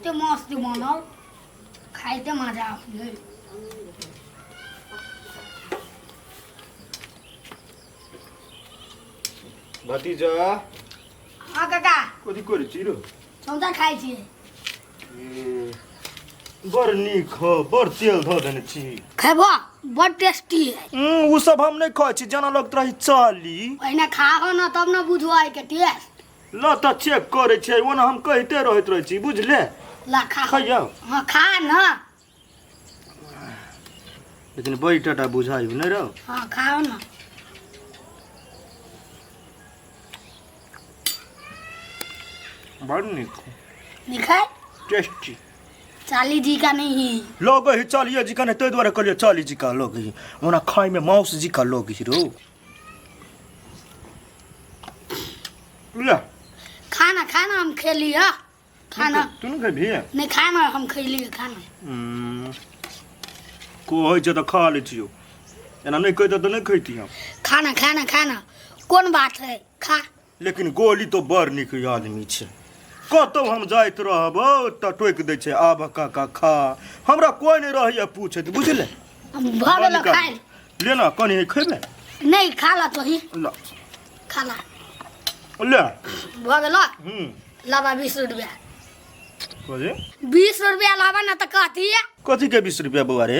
एते मस्त बनल खाइते मजा आबै। भतीजा। हाँ काका। कथी करै छी रो? चौथा खाइ छियै। ए, बड़ नीक हो, बड़ तेल धऽ देने छी। खेबो, बड़ टेस्टी है। उ सब हम नहि खाइ छी, जेना लगत रही चाली। पहिने खाहो न तब न बुझो है के टेस्ट। ल तऽ चेक करै छियै, ओना हम कहिते रहैत रहै छी, बुझले। ला खा। खइयौ। हाँ खा न। लेकिन बड़ी टाटा बुझाइ नहि रहो। हाँ खाओ न। बड़ नीक। नीक है? टेस्टी। चाली जी का नहीं है। लोग ही चालिए जी का नहीं, ताहि दुआरे कहलियै चाली जी का लोग ही, ओना खाइमे माउस जी का लोग ही रो। ले खाना खाना हम खेली है खाना। तू नहीं खेबही? नहीं खाना हम खेली है खाना। कहै छै तऽ खा लै छियौ, एना नहि कहितौ तऽ नहि खैती हम। खाना खाना खाना कोन बात है, खा। लेकिन गोली तो बड़ नीक आदमी छै, कतौ हम जाइत रहब तऽ टोकि दै छै, आब काका खा। हमरा कोइ नहि रहैया पूछैत, बुझले। भऽ गेल खाइ। ले ना कनि खेबै। नहीं खा ला तो ही। ल खा ला। ले भऽ गेल। हम्म। लाबा 20 रुपया। कथी? 20 रुपया लाबा ना तऽ कहती। कथी के 20 रुपया बौआ रे?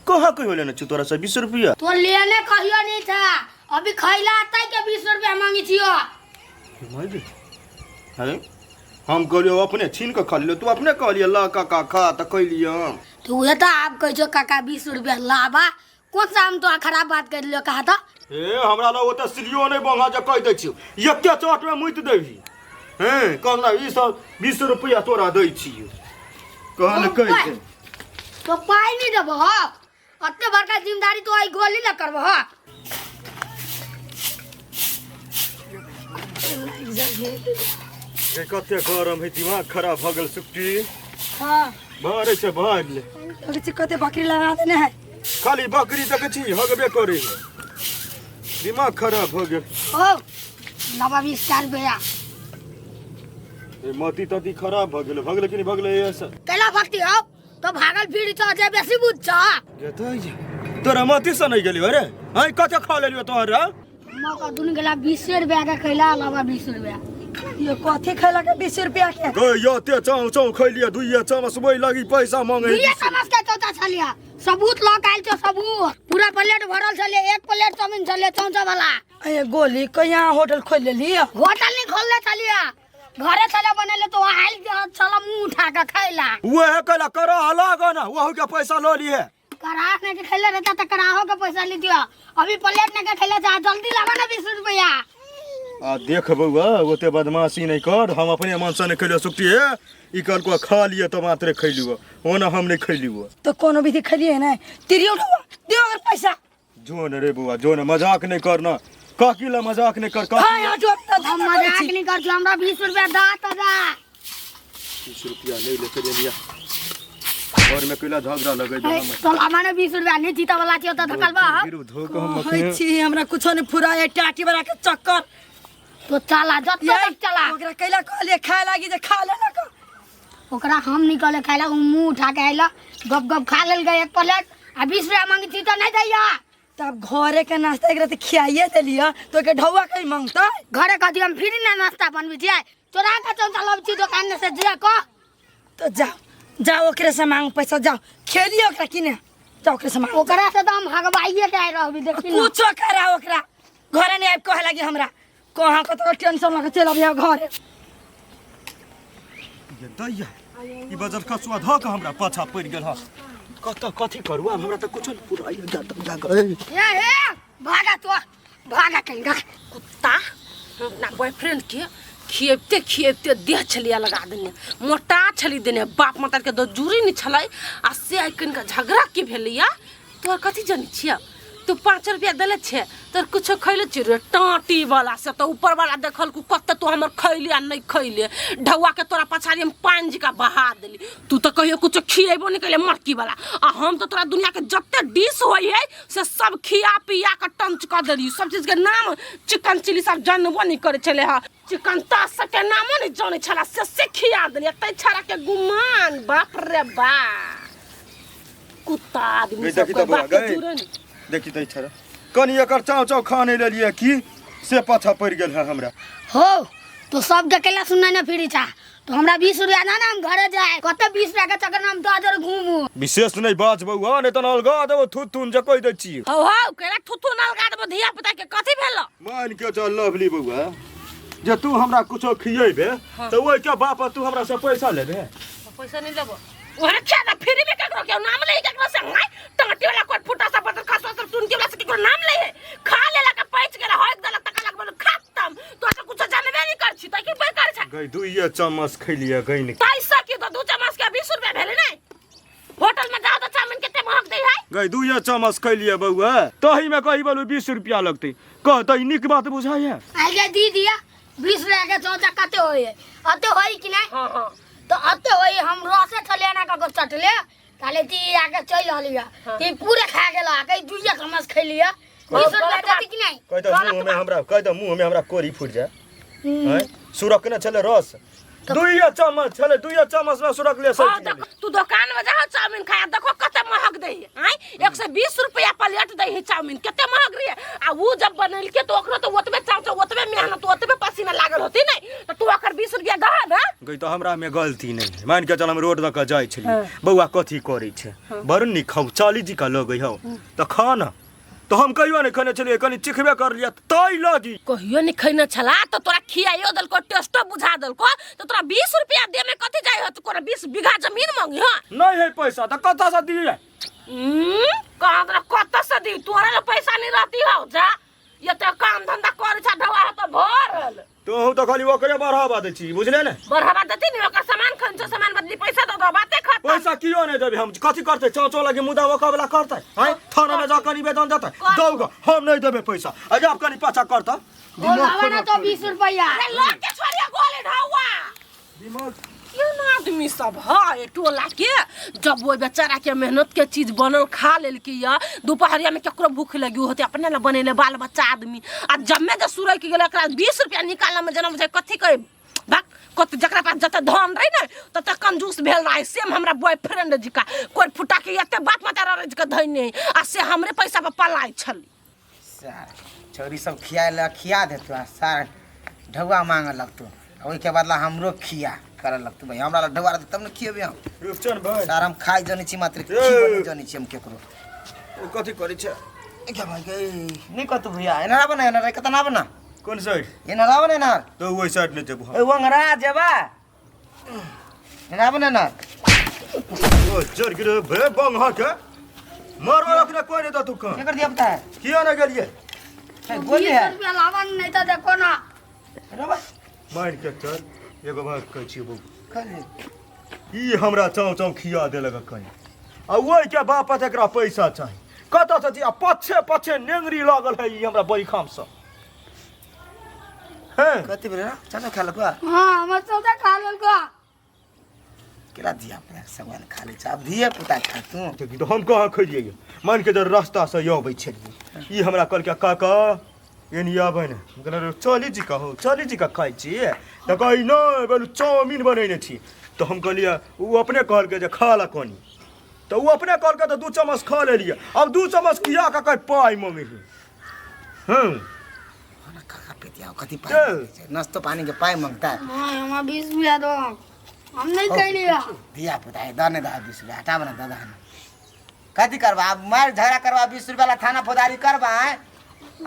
कहाँ कहियो लेने छी तोरा से 20 रुपया? तो लेने कहियो नहीं था, अभी खैला आता के 20 रुपया मांगी छियो। अरे हम कहलियो अपने छीन के खा लियो, तू अपने कहलियो ला काका खा तऽ खैलियो हम। तो उहे तो आप कहै छो काका 20 रुपया लाबा, कौन सा हम तो खराब बात कर लियो कहा था। ए हमरा लग ओते सिलियो नहीं बंगा जे कह दै छियो, एके चोट में मुइत देबही। हैं कहना ई सब 20 रुपया तोरा दै छियो, कहल कह दे। तो पाई नहीं देबो हो, अते बड़का जिम्मेदारी तो आई गोली ल करबो हो। गे कते गरम है, दिमाग खराब भ गेल सुक्टी। हां भरे छै भर ले। अरे छी कते बकरी लगा देने है। खाली बकरी देखै छी हगबे करे है, दिमाग खराब भ गेल। ओ लाबा 20 रुपया। ए मती तती खराब भ गेल, भगले कि नहीं भगले ऐसा? कैला भक्ति हो तो भागल फिर छ जे बेसी बुझ छ। जतै जे तोरा मती से नहीं गेलियो रे, हई कते खा लेलियो तोरा? मका दुन गेला 20 रुपया के खैला, लाबा 20 रुपया। ये कथी खैला के 20 रुपया के? गई यते चाउ चाउ खैलियो, दुइया चमस वही लगी पैसा मांगे। दुइया चमस के चौथा छलिया, सबूत ल के आइल छो, सबूत। पूरा प्लेट भरल छले, एक प्लेट चाउमीन छले चौचा वाला। ए गोली कहिया होटल खोल लेली? होटल नहीं खोलले छलिया, घरे छले बनेले, तो आइल छला मुंह उठा के खैला। वह कहला करो अलग ना, वहू के पैसा ल लिए। कराह ने के खैले रहता त कराहो के पैसा ली दियो, अभी प्लेट ने के खैले जा, जल्दी लावा ना 20 रुपया। आ देख बौआ ओते बदमाशी नहीं कर, हम अपने मन से नहीं खैलियो सुक्ति है, ई कहलको खा लियो तो मात्रे खैलियो, ओना हम नहीं खैलियो। तो कोनो विधि खैलिए ना, तिरियो उठवा दियो अगर पैसा। जो न रे बौआ जो न, मजाक नहीं करना, काकी ला मजाक नहीं कर, काकी। हां हां जो त हम मजाक नहीं कर, हमरा 20 रुपया दा त दा। 20 रुपया नहीं लेके दे लिया, घर में कैला झगड़ा लगे दे हम। तो हमारे 20 रुपया नहीं जीता वाला छियो त धकल बा। धोक हम कहै छी हमरा कुछो नहीं फुराए, टाटी वाला के चक्कर। तो चला जत तक चला। ओकरा कैला कहलिए खाए लागी जे खा लेलक। ओकरा हम निकले खाइला, उ मुंह उठा के आइला, गप गप खा लेल गए एक प्लेट, आ 20 रुपया मांगी थी तो नहीं दैया। तब घरे के नाश्ता एकरा त खियाइए देलिए, तो के ढौआ कहीं मांगता? घरे कथी हम फ्री ना नाश्ता बनबी छियै, चोरा के चौथा लब छी दुकान से जे कह। तो जाओ जाओ ओकरे से मांग पैसा, जाओ खेलिए ओकरा किने, जाओ ओकरे से मांग। ओकरा से तो हम हगवाइए के आइ रहबी, देखी ना। कुछो करा ओकरा घरे नहीं आबि कहे लागी हमरा, कहाँ कत टेंशन लगे चल अभी घरे। ये दैया ई बजर खसुआ धऽ के हमरा पाछा पड़ि गेल हँ, कतऽ कथी करू आब, हमरा तऽ कुछो नहि पुराइ जा जा ए ए भागा तो भागा कहीं कुत्ता अपना बॉयफ्रेंड के खियबते खियबते देह छलिया लगा देने, मोटा छली देने, बाप माता के दो जूरी नहीं छलै, आ से आइ कनिका झगड़ा की भेलैया तोहर कथी जनै छियै? तू 5 रुपया देले छे तोर कुछो खैले छी रे टाटी वाला से तो ऊपर वाला देखल कु कते तू हमर खैले आ नहीं खैले ढौआ के तोरा पछाड़ी हम पानि जी का बहा देली तू तो कहियो कुछो खिएबो नहीं कैले मटकी वाला आ हम तो तोरा दुनिया के जते डिश होई है से सब खिया पिया के टंच कर देली सब चीज के नाम चिकन चिली सब जानबो नहीं करे छले हा चिकन तास के नामो नहीं जाने छला से खिया देली तै छड़ा के गुमान बाप रे बाप कुत्ता आदमी गई सब देखी के तऽ बौआ, बाप के गई। जुड़े नहीं। देखी तऽ छड़ा कनि एकर चाव चाव खा नहीं लेलियै की से पाछा पड़ि गेल है हमरा हो तो सब अकेला सुनना ना फिरी छा तो हमरा 20 रुपया ना ना हम घरे जाए कते 20 रुपया के चक्कर में हम 10 घूमू विशेष नहीं बाज बौआ नहीं तऽ अलगा देबो थुत थुन जे कहि दै छियै हौ हौ केला थुथु न लगा देबो धिया पुता के कथी भेलो मान के चल लवली बौआ जे तू हमरा कुछो खियेबे तऽ ओहि के बाप तू हमरा से पैसा लेबे पैसा नहीं लेबो ओहरे खिया दे फ्री में केकरो के नाम ले केकरो से हाय टाटी वाला कोई फुटा सा बदल खसवा सब सुन के वाला से केकरो नाम ले है खा लेला के पैच गेला होय देला तका लग बोल खत्म तो तो कुछ जानबे नहीं कर छी त की बेकार छै गई दुइये चम्मच खैलियै गई ने पैसा की तो दू चम्मच के 20 रुपया भेले नहीं होटल में जाओ तो चाउमीन कितने महंग दे है गई दुइये चम्मच खैलियै बौआ तही में कही बोलू 20 रुपया लगतै कह तऽ ई नीक बात बुझाइए आगे दी दिया 20 रुपया के चौचा कते होई है अते होई कि नहीं हां हां तो अते होई हम रसे छले ना कको चटले ताले ती आके चल हलिया ती पूरे खा गेला कई दुइया चम्मच खैलिया 20 रुपया देती कि नहीं कह दऽ मुँह में हमरा कह दऽ मुँह में हमरा कोरी फूटि जाए हैं सुरकने छलै रस दुइये चम्मच छलै दुइये चम्मच में सुरकले हाँ सटि देख गेलै तू दुकान में जा चाउमीन खाया देखो कते महग दे है आय 120 रुपया प्लेट दे है चाउमीन कते महग रही है आ वो जब बनेलके तो ओकरो तो ओतबे चाव चाव ओतबे मेहनत ओतबे पसीना लागल होती नहीं तो तू ओकर 20 रुपया दह ना गई तऽ हमरा में गलती नहीं है मान के चल हम रोड दऽ कऽ जाइ छलियै बौआ कथी करै छै बड़ नीक खाउ चाली जी का लगै हौ तऽ खा न तऽ हम कहियो नहि खने छलियै कनि चिखबे करलियै तै लगी कहियो नहीं खैने छला तो तोरा खियाइयो देलको टेस्टो बुझा देलको तो तोरा 20 रुपया दे में कथी जाय हो तू कोरा 20 बीघा जमीन मांगी हां नहीं है पैसा तऽ कतऽसँ दियै कहाँ तोरा कतऽ से दी तोरा लग पैसा नहीं रहती हो जा ये तो काम धंधा करे छा ढवा हो तो भरल तोहू तऽ खाली ओकरे बढ़ावा दै छी बुझले ने बढ़ावा देती नहीं ओकर सामान खन छो सामान बदली पैसा दो दो बाते खत्म पैसा कियो नहीं देबै हम कथी करतै चाचो लगे मुदा ओकर वाला करतै आँय थाना में जा कऽ निवेदन देतै दौ गऽ हम नहीं देबै पैसा आ जब कनि पाछा करतै ओ लावा ना तो 20 रुपया अरे लड़ के छोड़िया गोले ढवा दिमाग क्यों ना आदमी सब है टोला के जब वो बेचारा के मेहनत के चीज बनल खा लेलकी या दोपहरिया में केकरो भूख लगी होते अपने ला बनेले बाल बच्चा आदमी आ जम्मे जे सुरक गेल एकरा 20 रुपया निकालऽ में जेना बुझाइ कथी कहे भाग कत जकरा पास जते धन रहे ने तते कंजूस भेल रहे सेम हमरा बॉयफ्रेंड जी का कोई फुटा के एते बाप माता रहे के धैने आ से हमरे पैसा पर पलाय छली सार छौरी सब खिया लए खिया देतौ आ सार ढौआ मांगऽ लगतौ आ ओहिके बदला हमरो खिया करऽ लगतौ भाई हमरा लग ढौआ रहतौ तब ने खियेबै हम रूपचन भाई सार हम खाइ जनै छी मात्र खियबो नहि जनै छी हम केकरो ओ कथी करै छै क्या भाई गई नहीं कतौ भैया एना आबऽ ने एना कतऽ ना आबऽ ना कोन साइड एना आबऽ ने एना तऽ ओहि साइड नहि जेबो ए वंगरा जेबा एना आबऽ ने एना ओ जर गिरे भे बंग के मारवा रखने कोई नहीं तू कहाँ केकर दिया पता है किया नहीं गेलिए ए, गोली 20 है रुपया लावा नहीं तो देखो ना रे बा मार के चल एगो बात कहै छियै बौ खाली ई हमरा चाव चाव खिया देलक कहीं आ ओहि के बाप एकरा पैसा चाही कतऽ से आ पछे पछे नेंगरी लागल है ई हमरा बैखाम से हैं कति बेर चलो खा लकुआ हाँ हमर चौथा खा लेलको केला धिया पुता सवाल खा ले आब धिया पुता खा तू देखी तऽ हम कहाँ खैलियै मान के जब रास्ता से अबै छलियै ई हमरा कहलकै काका एनी आबै ने हम कहलियै चली जी कहो चली जी का खाइ छी तऽ कहै नहि बोलू चाउमीन बनेने छी तऽ हम कहलियै ओ अपने कहलकै जे खा ला कनी तऽ ओ अपने कहलकै तऽ दू चम्मच खा लेलियै आब दू चम्मच खिया कऽ कहै पाइ मङ्गही हँ खाना खा पीते आओ कथी पाई मांगे छै? नाश्तो पानी के पाई मांगता है हाँ हमारा 20 रुपया दो हम नहीं कैलिया धिया पुता है दने दहा 20 रुपया हटाब ना दादा कथी करबा अब मार झगड़ा करबा 20 रुपया ला थाना फौजदारी करबा हैं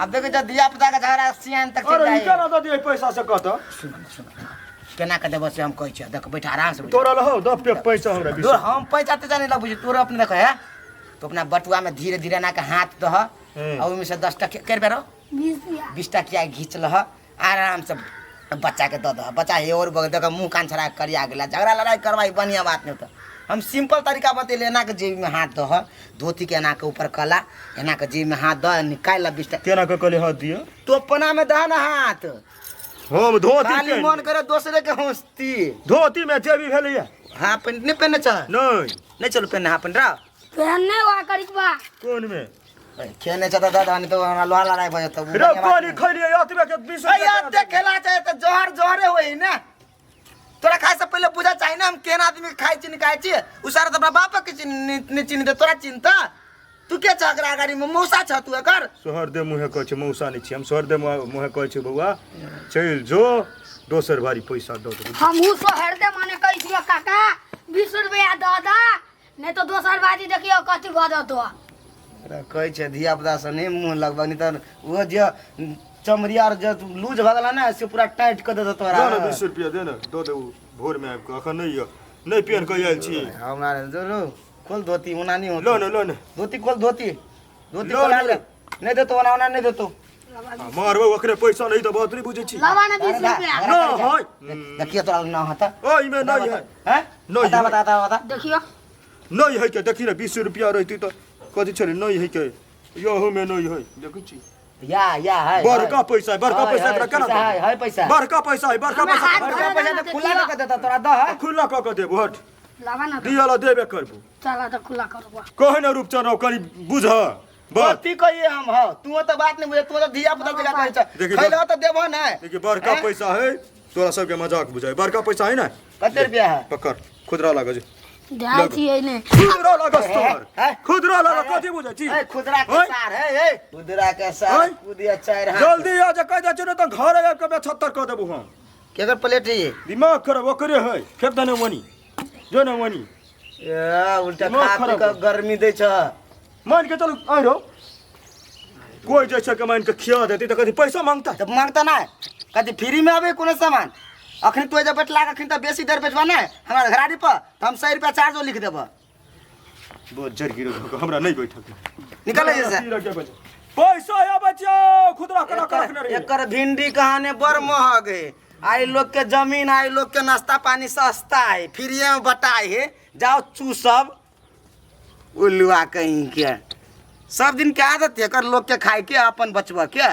अब देखो जब धिया पुता के झगड़ा सियान तक चल अरे ई जाए केना दऽ दियै पैसा से कहतऽ सुन सुन केना के देबो से हम कहै छियै देख बैठ आराम से बैठ तोरा लहो दऽ पे पैसा हमरा बीस तोर हम पैसा ते जाने लग बुझी तोर अपने देखो है तो अपना बटुआ में धीरे धीरे ना के हाथ दह हम्म। और ओहिमे से 10 टका कर बेरो 20 रुपया 20 टकिया घींच लह आराम से बच्चा के दऽ दह बच्चा हे और बग देख मुंह कान छड़ा के करिया गेला झगड़ा लड़ाई करवाई बढ़िया बात नहीं होता हम सिंपल तरीका बतेले, एना के जेबी में हाथ दह, धोती के एना के ऊपर कला, एना के जेबी में हाथ दह, निकाल ला 20 टाका। केना के कहले हाथ दिअ? तो अपना में दह ना हाथ। हम धोती खाली के मन करे दोसरे के हंसती। धोती में जेबी भेलैया। हाँ पेंट नहीं पहने छ? नहीं। नहीं चलो पहने हाँ पेंट रहा। पहनने वा करी बा। कोन में? खेने छ त दादा नहीं तो हमरा लोहा लड़ाई भऽ जेतौ। रे पानी खैलिए अतबे के 20 अरे यार देख खेला चाहे त जहर जहरे होई ना। तोरा खाए से पहले बुझा चाहिए ना हम केना आदमी के खाए छी नहीं खाए छी। उ सारा त अपना बाप के चिन्ह नहीं चिन्ह तोरा चिन्हता। तू के छ एकरा गाड़ी में मौसा छ तू एकर? सोहर दे मुहे कहै छै मौसा नहीं छी हम, सोहर दे मुहे कहै छै बौआ चलि जो दोसर भारी पैसा दऽ देबौ। हमहूँ सोहर दे माने कहै छियै काका 20 रुपया दऽ दऽ, नहीं तो दोसर बाजी देखियो कथी भऽ जेतौ। कहै छै धिया पुता से नहीं मुँह लगबऽ, नहीं तऽ ओहो जे चमड़िया आर जे लूज भऽ गेला ने से पूरा टाइट कऽ देतौ तोरा। दे ने 20 रुपया दे ने, दऽ देबौ भोर में आबि कऽ, अखन नहीं यऽ, नहीं पेन कऽ आयल छी। हमरा जरूर खोल धोती ओना नहीं होतो। लो ने, लो ने। धोती खोल, धोती धोती लो खोल ने। ले। नहीं देतो ओना, ओना नहीं देतो। मारबो ओकरे पैसा नहीं तऽ बात नहीं बुझै छी। लवा ने 20 रुपया। ना है। देखियो तोरा ना होता। ओहिमे नहीं है। हैं? नहीं बता, है। बता, बता, बता। देखियो। नहीं है के देखी ने 20 रुपया रहती तऽ कथी छलै, नहीं है के यहू में नहीं है, देखै छी। या, या, है, बड़का है। पैसा है, बड़का है, पैसा है, एकरा केना पैसा है, देबै? है पैसा। बड़का पैसा है, बड़का हमरा पैसा। हाथ बड़का धरा पैसा देना तऽ खुला देखियो। कऽ के देता तोरा, दह। खुला कऽ के देबो, हट। लावा ना। दिअ ला देबे करबो। चला तऽ खुला करबो। कहे ना रूपचंद कनी बुझ। बस। कथी कहिए हम, हौ तू तऽ बात नहीं बुझे, तू तऽ धिया पुता जकाँ कहै छ। देखी, खैलह तऽ देबह ने। देखी बड़का हैं? पैसा है, तोरा सबके मजाक बुझाय, बड़का पैसा है ना। कते रुपया है? पकड़, खुदरा लागल छै। जाइ छियै ने। खुदरा लागल तोहर। हैं? खुदरा लागल, कथी बुझै छी? ए, खुदरा के हैं? सार है, ए, खुदरा के सार, हैं? कुदिया चारि हाथ। जल्दी आ जे कहि दै छियै ने तऽ घर आबि कऽ 75 कऽ देबौ हम। केकर प्लेट है ये? दिमाग खराब ओकरे है, फेर दने वनी, जो ने वनी। ए, उल्टा दिमाग खा पी खराब कऽ है। गर्मी दै छ। मान के चलू आइ रहो, कोई जैसे के मान के खिया देती तऽ कथी पैसा मांगता? तऽ मांगता ना, कथी फ्री में आबे कोनो सामान? अखन तू जब बैठला अखन तऽ बेसी देर बैठबा ना हमरा घराड़ी पर, तऽ हम 100 रुपया चार्जो लिख देबऽ। बहुत जर गिरो धोखा, हमरा नहीं बैठक। निकल जैसे। पैसा है बच्चा, खुदरा करा के रखने रहिए। एकर भिंडी कहाने बड़ महग है। आई लोग के जमीन, आई लोग के नाश्ता पानी सस्ता है, फ्रीए में बटाई है, जाओ चूसब उल्लुआ कहीं के। सब दिन के आदत है एकर लोग के खाए के, अपन बचबऽ के।